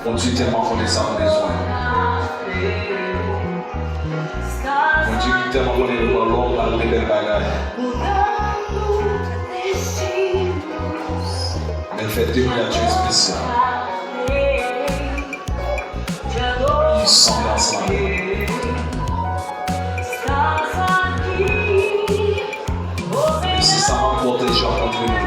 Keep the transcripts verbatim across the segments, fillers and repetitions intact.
Bondye tèlman konnen sa nou bezwen. Bondye tèlman konnen nou pran lòm, pral gen bèl bagay. Men l fè de kreyati espesyal. Li sanble ansanm avèk nou. E se sa m ap pwoteje w kontre nou.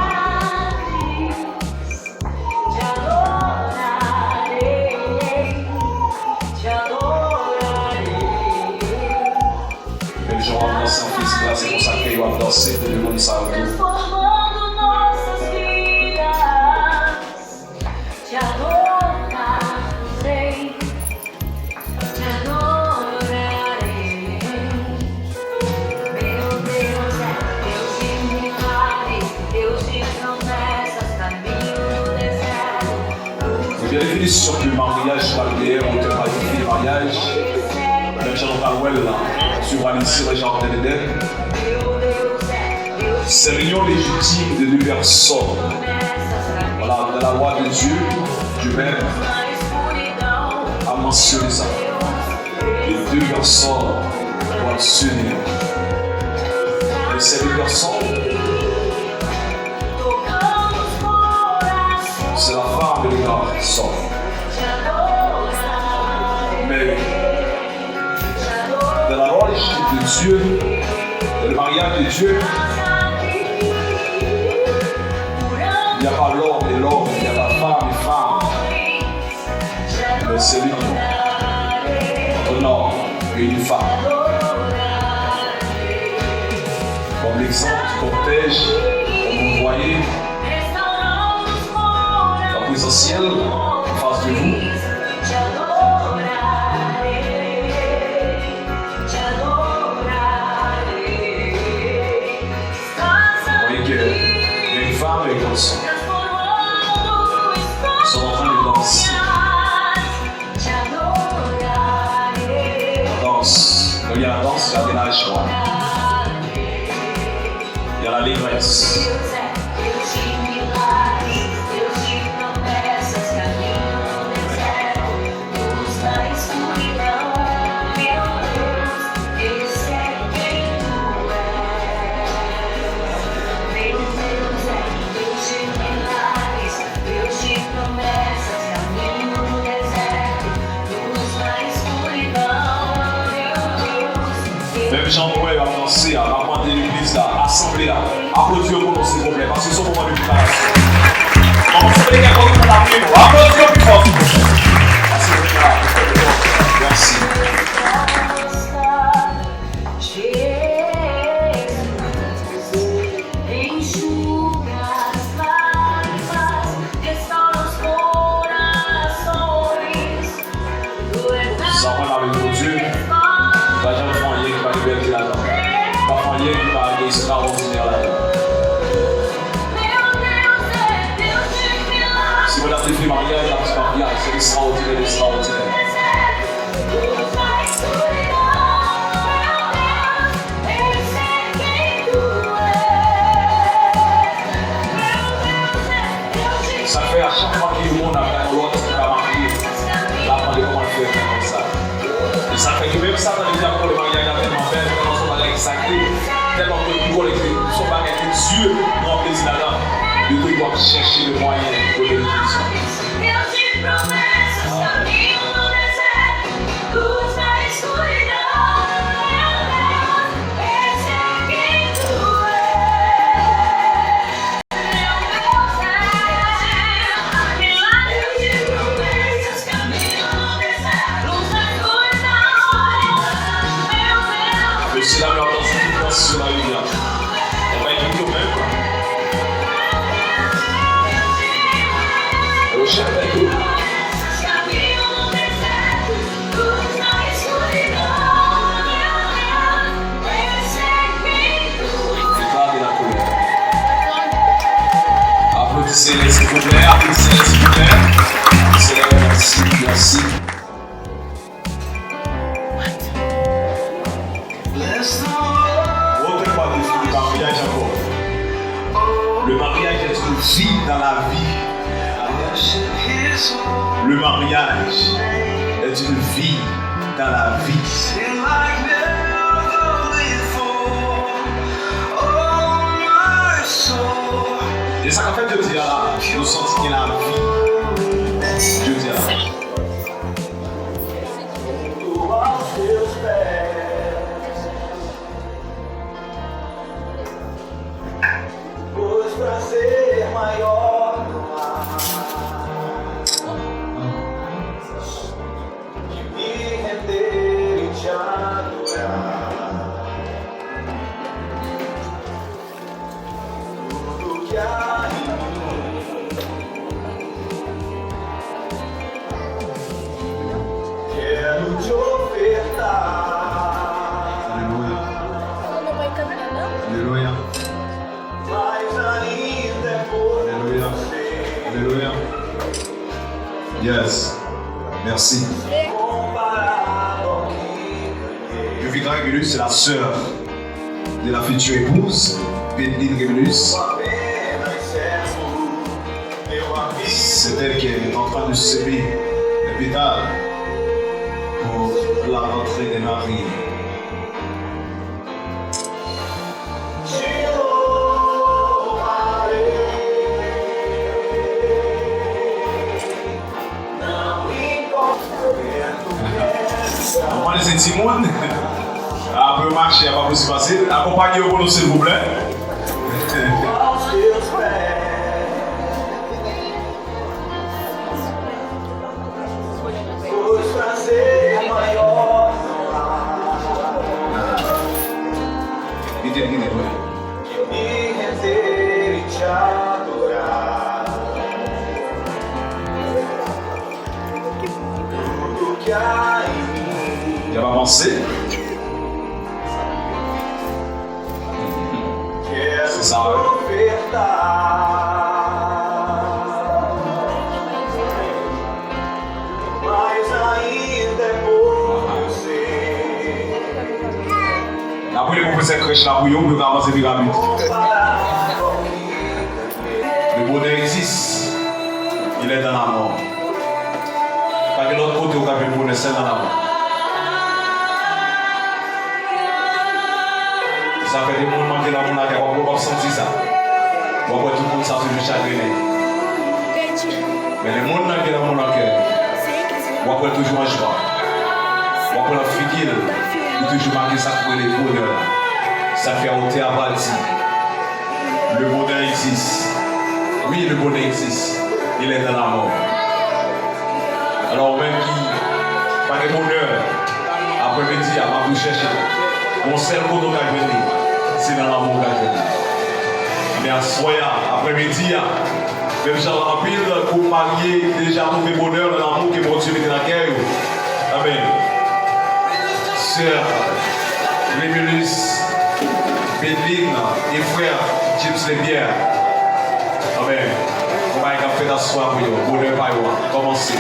Menm jan w ap danse an fizik la, se konsa kè yo ap danse pou demonn sa yo tou. Ebyen, definisyon ke maryaj pral genyen, ou te pral defini maryaj, menm jan nou pral wè l la, si w al isi nan Jaden Edenn, c'est l'union légitime de deux personnes. Voilà, dans la loi de Dieu, Dieu même a mentionné ça. Les deux personnes doivent s'unir. Et ces deux personnes, c'est la femme et le garçon. Mais dans la loi légitime de Dieu, dans le mariage de Dieu, il n'y a pas l'homme et l'homme, il n'y a pas femme et femme. Mais c'est l'union entre un homme et une femme. Comme l'exemple, comme protège, comme vous voyez, en présentiel, en face de vous. Voyez que une femme et un garçon sont en train de danser. La danse. Quand il y a la danse, il y a de la joie. Il y a l'allégresse. Menm jan nou wè yo ap danse a, m ap mande legliz la, asanble a, aplodi yo pou nou, silvouplè, paske se yon moman de preparasyon. Ann asanble kèk kò ki konn ap rive nou. Aplodi yo pi fò, silvouplè. Paske nou la. Mèsi. Sa mwen avèk Bondye, nou pa janm fè anyen ki pa gen bèlte ladan. Nou pa fè anyen ki pa gen estrawòdinè ladan. Si mwen t ap defini maryaj, m ap di maryaj, se estrawòdinè, estrawòdinè. Sa k fè a chak fwa ke yon moun ap gade yon lòt ki pa marye, l ap mande kòman l fè fè konsa. E sa k fè ke menm Satan li te ap vòlè maryaj la tèlman bèl, tèlman se yon bagay ki sakre, tèlman ke li konnen ke se yon bagay ke Dye pran plezi ladan, li toujou ap chèche le mwayen pou l detwi sa. Mesye dam yo ap danse tout dans sou lari a. Yo bay tout yo menm. Yo chèche tout. Le mariage est une vie dans la vie. E sa k ap fèt jodi a la, nou santi gen lavi jodi a la. Pois prazer maior não há que me render e te adorar. Tudo que há em mim, quero te ofertar. Aleluia. Aleluia. Aleluia. Aleluia. Yes. Merci. Vivica Remilus, c'est la sœur de la future épouse, Bedeline Remilus. C'est elle qui est en train de semer les pétales pour la rentrée des mariés. Mwen se timoun. Apre yo mache, a pa posib pase. Akonpaye yo pou nou, silvouplè. Li te vini, wi. Y ap avanse. Se sa, wi. N ap rele pwofesè krèch la pou yo, pou yo ka avanse pi rapid. Le bonheur existe. Il est dans la mort. Pa gen lòt kote ou ka jwenn bonè, sèl nan lanmou. Sa fè de moun manke lanmou lakay, w ap, w ap santi sa. W ap wè tout moun sa toujou chagrenen. Men lè moun nan gen lanmou nan kè, w ap wè l toujou an jwa. W ap wè nan figi l, li toujou make sa k rele bonè la. Sa k fè otè a pral di, le bonheur existe. Oui, le bonheur existe. Il est dans la mort. Alò, ou menm ki pa gen bonè, aprèmidi a, m ap tou chèche. Gon sèl kote ou ka jwenn li, se nan lanmou ou ka jwenn li. Men aswè a, aprèmidi a, menm jan anpil koup marye deja twouve bonè nan lanmou ke Bondye mete nan kè yo. Amèn. Sè Remilus Bedeline e frè James Lepierre. Amèn. Yon bagay k ap fèt aswè pou yo. Bonè pa yo a kòmanse.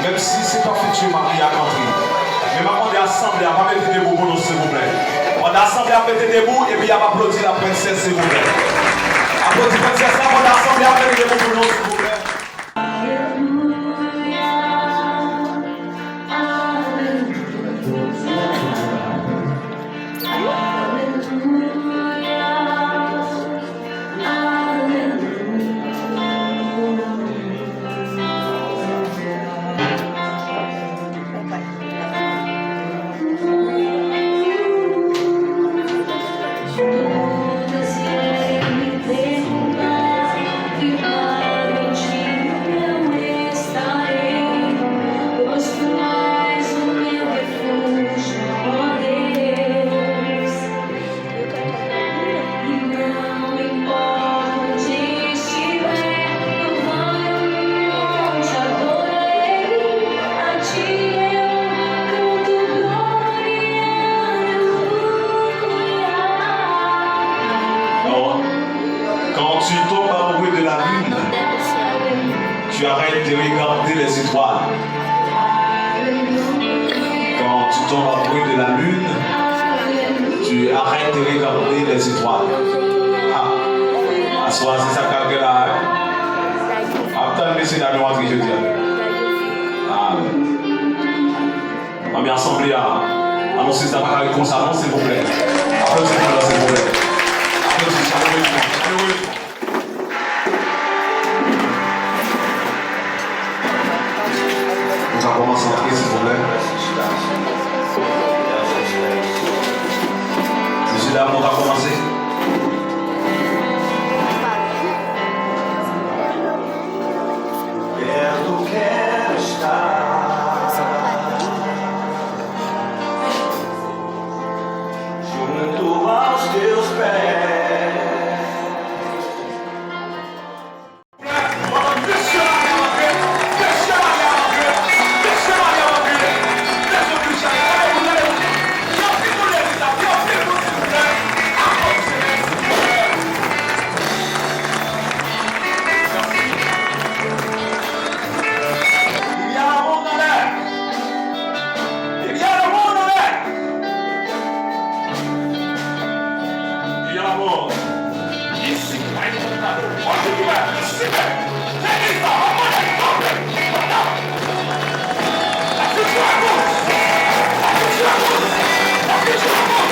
Menm si se pa fiti mari a k antre. Men m ap mande asanble a pa mete debou pou nou, silvouplè. Pandan asanble a ap mete debou, epi y ap aplodi la prensès, silvouplè. Aplodi prensès la pandan asanble a ap mete debou pou nou, silvouplè. Quand tu tombes amoureux de la lune, tu arrêtes de regarder les étoiles. Ah, aswè a, se sa k ap gen la, wi. Ap tann mesye dam yo antre jodi a. Amen. Ann ansanble a, anonse sa pa ka ret konsa non, silvouplè. Aplodi pou yo, silvouplè. Aplodi, chaleureusement, chaleureusement. Nou ka kòmanse antre, silvouplè. Mesye dam, nou ka kòmanse. Perto quero estar, junto aos teus pés. Il y a l'amour dans l'air. Il y a l'amour dans l'air. Il y a l'amour. Ici, à une table. On se dit, ouais, c'est vrai. L'église, on va pas les tromper. Voilà. La culture avance. La culture avance. La culture avance.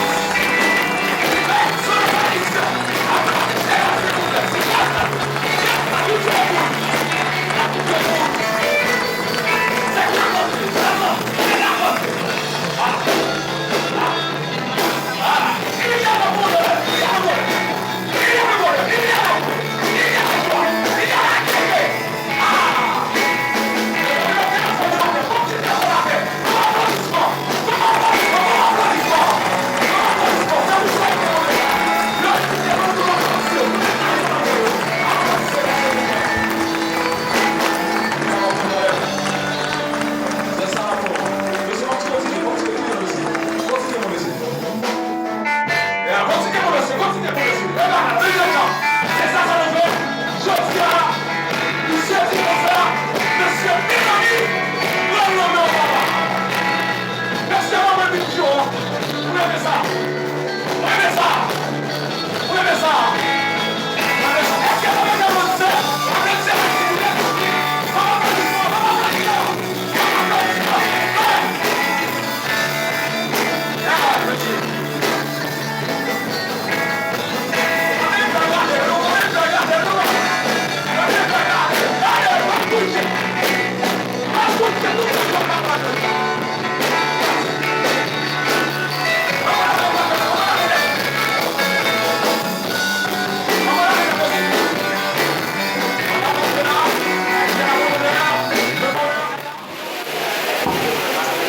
E a kontinye pwofese, kontinye pwofese. E pa nan dènye tan. Se sa sa nou fè. Jodi a, misye di konsa, mesye, mezanmi, lòm nan men w papa. Mesye, mwen mwen vin cho. Ou renmen sa? Ou renmen sa? Ou renmen sa? Ou renmen sa? Èske nou renmen Bondye? Aplodisman, aplodisman, aplodisman, aplodisman.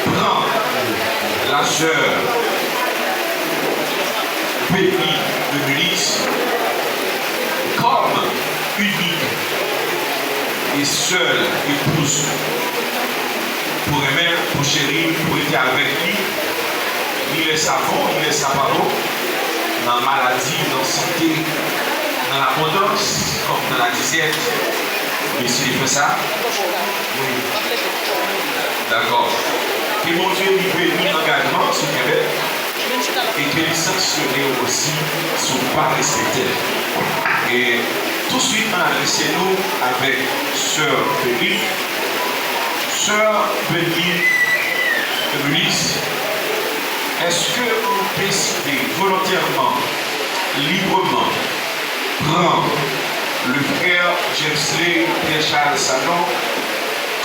Pran la sè Beni de Milis kòm inik e sèl epouz pou renmen l, pou cheri l, pou rete avèk li, ni lè sa bon, ni lè sa pa bon, nan maladi, nan sante, nan labondans, kòm nan ladizèt. Mesye, fè sa. Wi. Dakò. Ke Bondye li beni angajman si w kenbe, e ke li sanksyone w osi si w pa respekte l. E touswit, ann adrese nou avèk sè Felip. Sè Felip Eunice, èske ou deside volontèman, libreman, pran le frè Jamesley Pierre Charles Sanon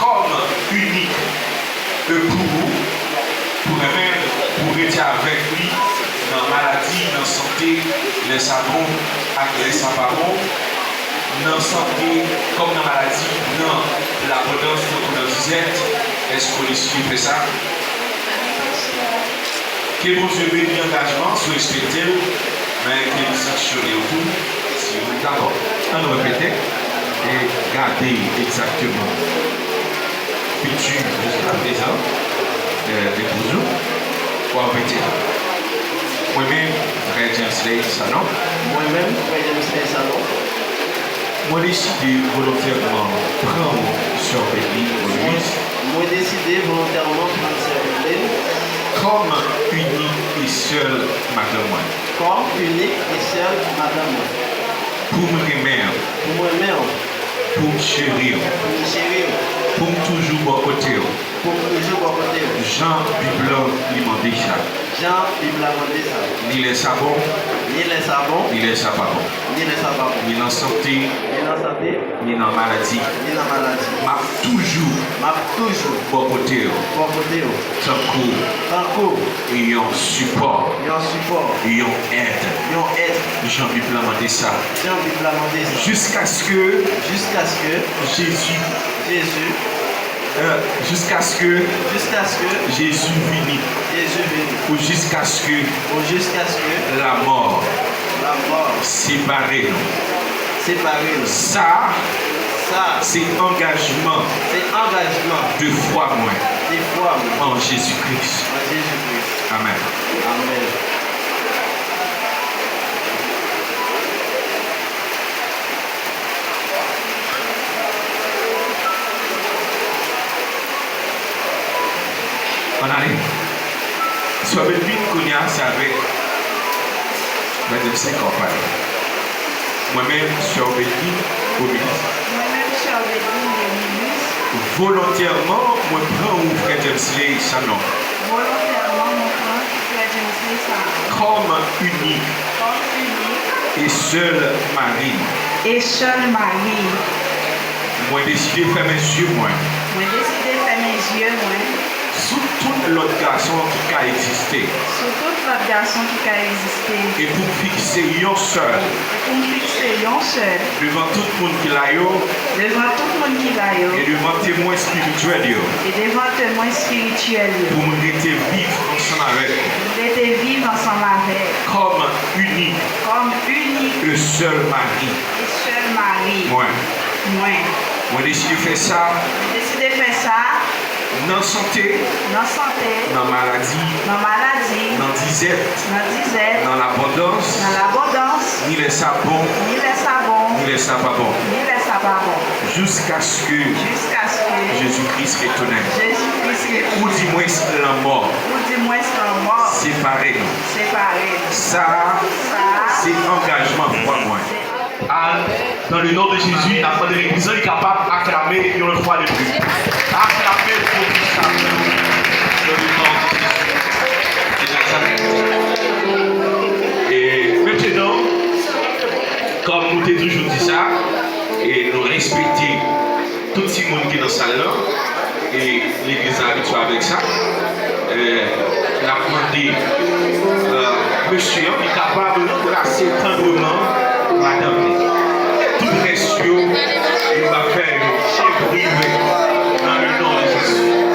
kòm inik epou ou, pou renmen l, pou rete avèk li nan maladi, nan sante, lè sa bon ak lè sa pa bon, nan sante kòm nan maladi, nan labondans tankou nan dizèt, èske w deside fè sa? Ke Bondye beni angajman si w respekte l, men ke li sanksyone w tou si w... Dakò. Ann repete e gade egzakteman fiti jiskaprezan, eh, epouz ou. W ap repete. Mwen menm, frè Jamesley Sanon. Mwen menm, frè Jamesley Sanon. Mwen deside volontèman pran w, sè Beni Moïse, Volontèman pran sèvant li. Kòm inik e sèl madanm mwen. Kòm inik e sèl madanm mwen. Pou m renmen w. Pou m renmen w. Pou m cheri w. Pou m cheri w. Pou m toujou bò kote w. Pou m toujou bò kote w. Jan Bib lan li mande sa. Jan Bib la mande sa. Ni lè sa bon. Ni lè sa bon. Ni lè sa pa bon. Ni lè sa pa bon. Ni nan sante. Ni nan sante. Ni nan maladi. Ni nan maladi. M ap toujou. M ap toujou. Bò kote w. Bò kote w. Tankou. Tankou. Yon sipò. Yon sipò. Yon èd. Yon èd. Jan Bib la mande sa. Jan Bib la mande sa. Jiskaske. Jiskaske. Jezi. Jezi. Euh, jiskaske. Jiskaske. Jezi vini. Jezi vini. Ou jiskaske. Ou jiskaske. Lamò. Lamò. Separe nou. Separe nou. Sa. Sa. Se angajman. Se angajman. De fwa mwen. De fwa mwen. An Jezi Kris. An Jezi Kris. Amèn. Amèn. Ann ale. Sè Bedlin, kounye a, se avèk Frè James Lee k ap pale. Mwen menm, Sè Bedlin, Romilis. Mwen menm, Sè Bedlin, Romilis. Volontèman, mwen pran ou, Frè James Lee Sanon. Volontèman, mwen pran Frè James Lee Sanon. Kòm inik. Kòm inik. E sèl mari. E sèl mari. Mwen deside fèmen zye mwen. Mwen deside fèmen zye mwen. Sou tout lòt gason ki ka egziste. Sou tout lòt gason ki ka egziste. E pou m fikse yon sèl. E pou m fikse yon sèl. Devan tout moun ki la yo. Devan tout moun ki la yo. E devan temwen espirityèl yo. E devan temwen espirityèl yo. Pou m rete viv ansanm avèk. Pou m rete viv ansanm avèk. Kòm inik. Kòm inik. E sèl mari. E sèl mari. Mwen. Mwen. Mwen deside fè sa. Mwen deside fè sa. Nan sante. Nan sante. Nan maladi. Nan maladi. Nan dizèt. Nan dizèt. Nan labondans. Nan labondans. Ni lè sa bon. Ni lè sa bon. Ni lè sa pa bon. Ni lè sa pa bon. Jiskaske. Jiskaske. Jezi Kris retounen. Jezi Kris retounen. Ou di mwens lanmò. Ou di mwens lanmò. Separe nou. Separe nou. Sa. Sa. Se angajman fwa mwen. Se Al, dans le nom de Jésus, n ap mande legliz lan li kapab aklame yon lòt fwa de plis. Aklame pou Kris la. Dans le nom de Jésus. Se sa. E mentnan, kòm nou te toujou di sa, e nou respekte tout timoun ki nan sal lan, e legliz la abitye avèk sa, e n ap mande, e, mesye an, li kapab anbrase tandreman madanm li. Tout rès yo, nou va fè yo chevrive dans le nom de Jésus.